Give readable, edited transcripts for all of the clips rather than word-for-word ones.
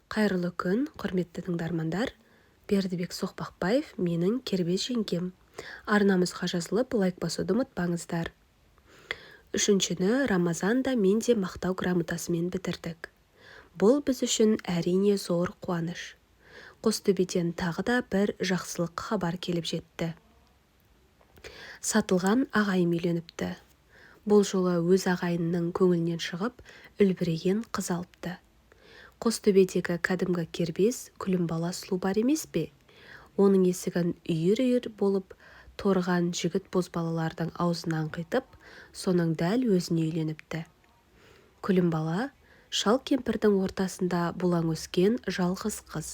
Қайырлы күн, құрметті тыңдармандар! Бердібек Соқпақбаев менің кербез жеңгем. Арнамызға жазылып, лайк басуды ұмытпаңыздар. Үшіншіні Рамазан да, мен де мақтау грамотасымен бітірдік. Бұл біз үшін, әрине, зор қуаныш. Қостөбеден тағы да бір жақсылық хабар келіп жетті. Сатылған ағайым үйленіпті. Бұл жолы өз ағайынының көңілінен шығып, үлбіреген қыз алыпты. Қостөбедегі кәдімгі кербез Күлімбала сұлу бар емес пе? Оның есігін үйір-үйір болып торыған жігіт-бозбалалардың аузын аңқитып, соның дәл өзіне үйленіпті. Күлімбала шал-кемпірдің ортасында бұлаң өскен жалғыз қыз.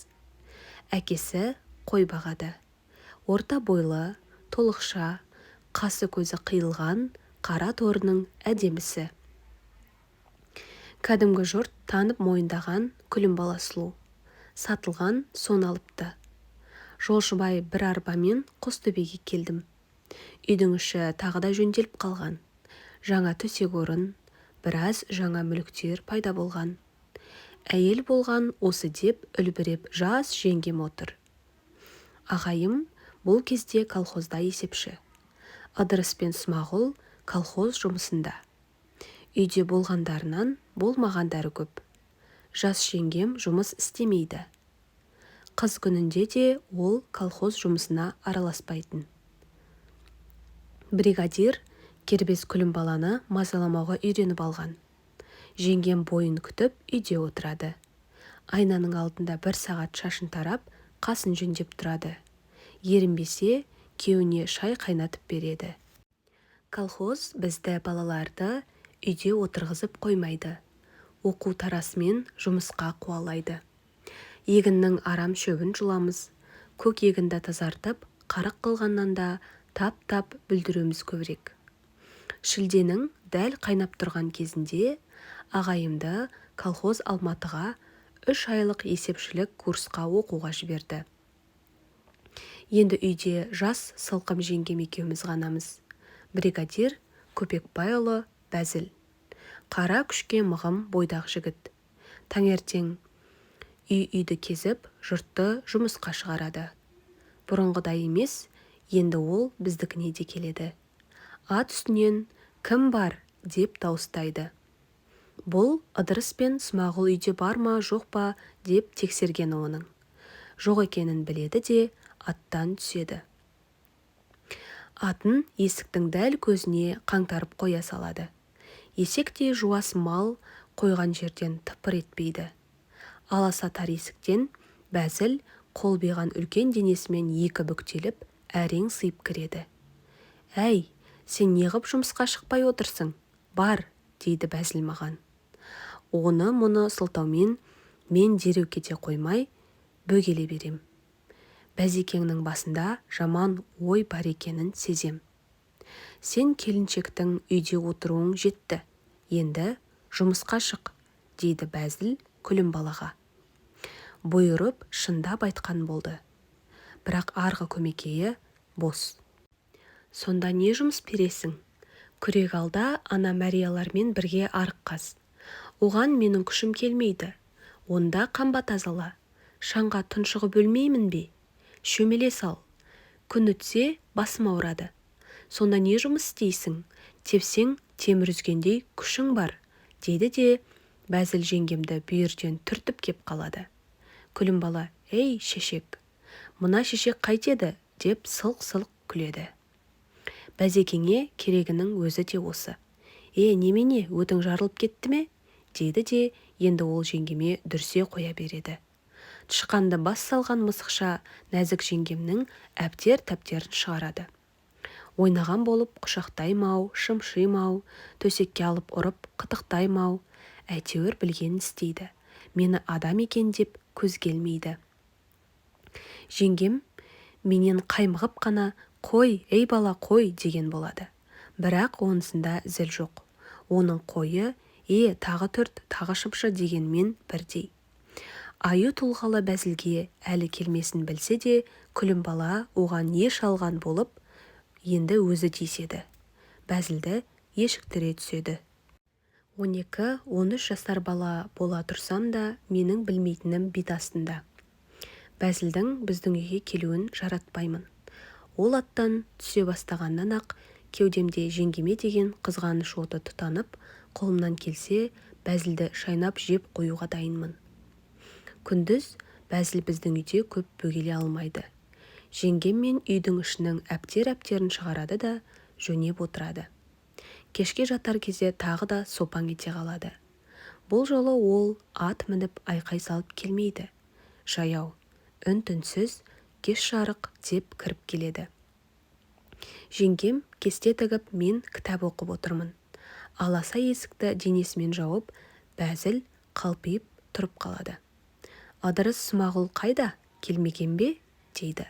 Әкесі қой бағады. Орта бойлы, толықша, қасы-көзі қиылған қара торының әдемісі. Кәдімгі жұрт танып мойындаған Күлімбала сұлу. Сатылған соны алыпты. Жолшыбай бір арбамен Қостөбеге келдім. Үйдің іші тағы да жөнделіп қалған. Жаңа төсек-орын, біраз жаңа мүліктер пайда болған. Әйел болған осы деп үлбіреп жас жеңгем отыр. Ағайым бұл кезде колхозда есепші. Ыдырыс пен Смағұл колхоз жұмысында. Үйде болғандарынан болмағандары көп. Жас жеңгем жұмыс істемейді. Қыз күнінде де ол колхоз жұмысына араласпайтын. Бригадир кербез Күлімбаланы мазаламауға үйреніп алған. Жеңгем бойын күтіп үйде отырады. Айнаның алдында бір сағат шашын тарап, қасын жөндеп тұрады. Ерінбесе, күйеуіне шай қайнатып береді. Колхоз бізді, балаларды, үйде отырғызып қоймайды. Оқу тарасымен жұмысқа қуалайды. Егіннің арам шөбін жұламыз. Көк егінді тазартып, қарық қылғаннан да тап-тап бүлдіруіміз көбірек. Шілденің дәл қайнап тұрған кезінде ағайымды колхоз Алматыға 3 айлық есепшілік курсқа оқуға жіберді. Енді үйде жас сылқым жеңгем екеуміз ғанамыз. Бригадир Көпекбайұлы Бәзіл. Қара күшке мығым бойдақ жігіт. Таңертең үй-үйді кезіп, жұртты жұмысқа шығарады. Бұрынғыдай емес, енді ол біздікіне де келеді. Ат үстінен «Кім бар?» деп дауыстайды. Бұл Ыдырыс пен Смағұл үйде бар ма, жоқ па деп тексергені оның. Жоқ екенін біледі де аттан түседі. Атын есіктің дәл көзіне қаңтарып қоя салады. Есектей жуас мал қойған жерден тыпыр етпейді. Аласа тар есіктен Бәзіл қолбиған үлкен денесімен екі бүктеліп, әрең сыйып кіреді. «Әй, сен неғып жұмысқа шықпай отырсың? Бар», дейді Бәзіл маған. Оны-мұны сылтаумен мен дереу кете қоймай, бөгеле берем. Бәзекеңнің басында жаман ой бар екенін сезем. «Сен келіншектің үйде отыруың жетті, енді жұмысқа шық», дейді Бәзіл Күлімбалаға. Бұйырып, шындап айтқан болды. Бірақ арғы көмекейі бос. «Сонда не жұмыс бересің?» «Күрек ал да ана Мәриялармен бірге арық қаз». «Оған менің күшім келмейді». «Онда қамба тазала». «Шаңға тұншығып өлмеймін бе?» «Шөмеле сал». «Күн үтсе, басым ауырады». «Сонда не жұмыс істейсің? Тепсең темір үзгендей күшің бар», дейді де Бәзіл жеңгемді бүйірден түртіп кеп қалады. Күлімбала «Ей, шешек, мына шешек қайтеді?» деп сылқ-сылқ күледі. Бәзекеңе керегінің өзі де осы. «Е, немене, өтің жарылып кетті ме?» дейді де енді ол жеңгеме дүрсе қоя береді. Тышқанды бас салған мысықша нәзік жеңгемнің әптер-тәптерін шығарады. Ойнаған болып құшақтай ма-ау, шымши ма-ау, төсекке алып ұрып қытықтай ма-ау, әйтеуір білгенін істейді. Мені адам екен деп көзге ілмейді. Жеңгем менен қаймығып қана «Қой, ей бала, қой» деген болады. Бірақ онысында зіл жоқ. Оның қойы «Е, тағы түрт, тағы шымшы» дегенмен бірдей. Аю тұлғалы Бәзілге әлі келмесін білсе де, Күлімбала оған еш алған болып, енді өзі тиіседі. Бәзілді ешіктіре түседі. 12-13 жасар бала бола тұрсам да менің білмейтінім бет астында. Бәзілдің біздің үйге келуін жаратпаймын. Ол аттан түсе бастағаннан-ақ кеудемде жеңгеме деген қызғаныш оты тұтанып, қолымнан келсе, Бәзілді шайнап жеп қоюға дайынмын. Күндіз Бәзіл біздің үйде көп бөгеле алмайды. Жеңгем мен үйдің ішінің әптер-әптерін шығарады да жөнеп отырады. Кешке жатар кезде тағы да сопаң ете қалады. Бұл жолы ол ат мініп айқай салып келмейді. Жаяу, үн-түнсіз, кеш жарық деп кіріп келеді. Жеңгем кесте тігіп, мен кітап оқып отырмын. Аласа есікті денесімен жауып, Бәзіл қалпиып тұрып қалады. Ыдырыс Смағұл қайда, келмеген бе? Дейді.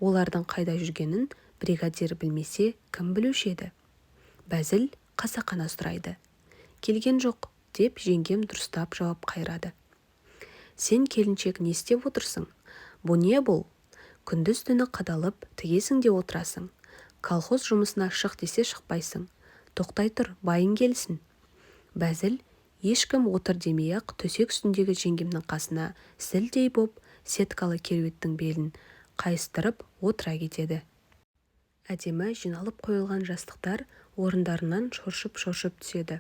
Олардың қайда жүргенін бригадир білмесе, кім білуші еді? Бәзіл қасақана сұрайды. Келген жоқ, деп жеңгем дұрыстап жауап қайырады. Сен, келіншек, не істеп отырсың? Бұ не бұл? Күндіз-түні қадалып, тігесің де отырасың. Колхоз жұмысына шық десе шықпайсың. Тоқтай тұр, байың келсін. Бәзіл ешкім отыр демей-ақ төсек үстіндегі жеңгемнің қасына зілдей боп, сеткалы кереуеттің белін қайыстырып отыра кетеді. Әдемі жиналып қойылған жастықтар орындарынан шоршып-шоршып түседі.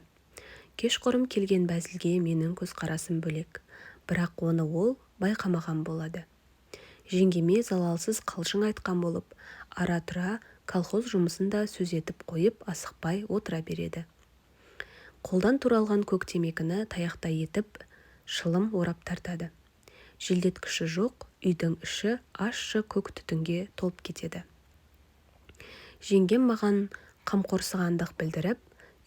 Кешқұрым келген Бәзілге менің көзқарасым бөлек. Бірақ оны ол байқамаған болады. Жеңгеме залалсыз қалжың айтқан болып, ара-тұра колхоз жұмысын да сөз етіп қойып асықпай отыра береді. Қолдан туралған көк темекіні таяқтай етіп шылым орап тартады. Желдеткіші жоқ үйдің іші ащы көк түтінге толып кетеді. Жеңгем маған қамқорсығандық білдіріп,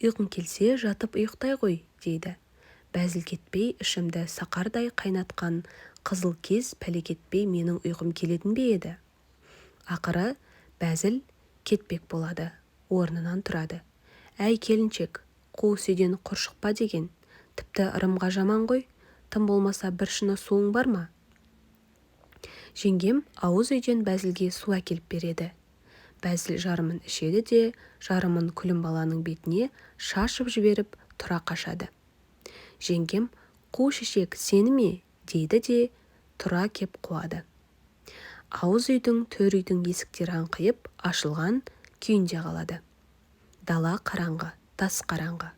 ұйқың келсе жатып ұйықтай ғой, дейді. Бәзіл кетпей ішімді сақардай қайнатқан қызыл кез пәле кетпей менің ұйқым келетін бе еді? Ақыры Бәзіл кетпек болады, орнынан тұрады. Әй, келіншек, қуыс үйден құр шықпа деген, тіпті ырымға жаман ғой, тым болмаса бір шыны суың бар ма? Жеңгем ауыз үйден Бәзілге су әкеліп береді. Бәзіл жарымын ішеді де, жарымын Күлімбаланың бетіне шашып жіберіп тұра қашады. Жеңгем, қу шешек сені ме, дейді де тұра кеп қуады. Ауыз үйдің, төр үйдің есіктері аңқиып ашылған күйінде қалады. Дала қараңғы, тас қараңғы.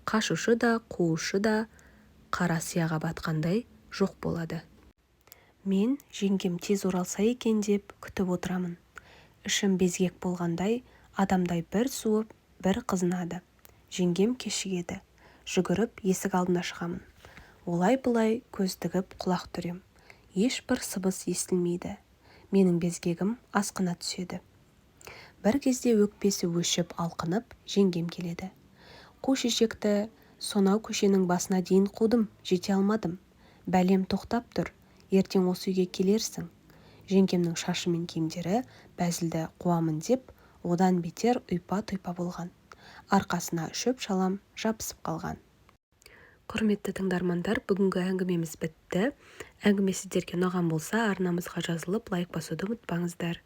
Қашушы да, қуушы да қара сияға батқандай жоқ болады. Мен жеңгем тез оралса екен деп күтіп отырамын. Ішім безгек болғандай, адамдай бір суып, бір қызынады. Жеңгем кешігеді. Жүгіріп есік алдына шығамын. Олай-бұлай көз тігіп құлақ түрем. Ешбір сыбыс естілмейді. Менің безгегім асқына түседі. Бір кезде өкпесі өшіп алқынып, жеңгем келеді. Қу шешекті сонау көшенің басына дейін қудым, жете алмадым. Бәлем тоқтап тұр, ертең осы үйге келерсің. Жеңгемнің шашы мен киімдері Бәзілді қуамын деп, одан бетер ұйпа-тұйпа болған. Арқасына шөп-шалам жабысып қалған. Құрметті тыңдармандар, бүгінгі әңгімеміз бітті. Әңгіме сіздерге ұнаған болса, арнамызға жазылып, лайк басуды ұмытпаңыздар.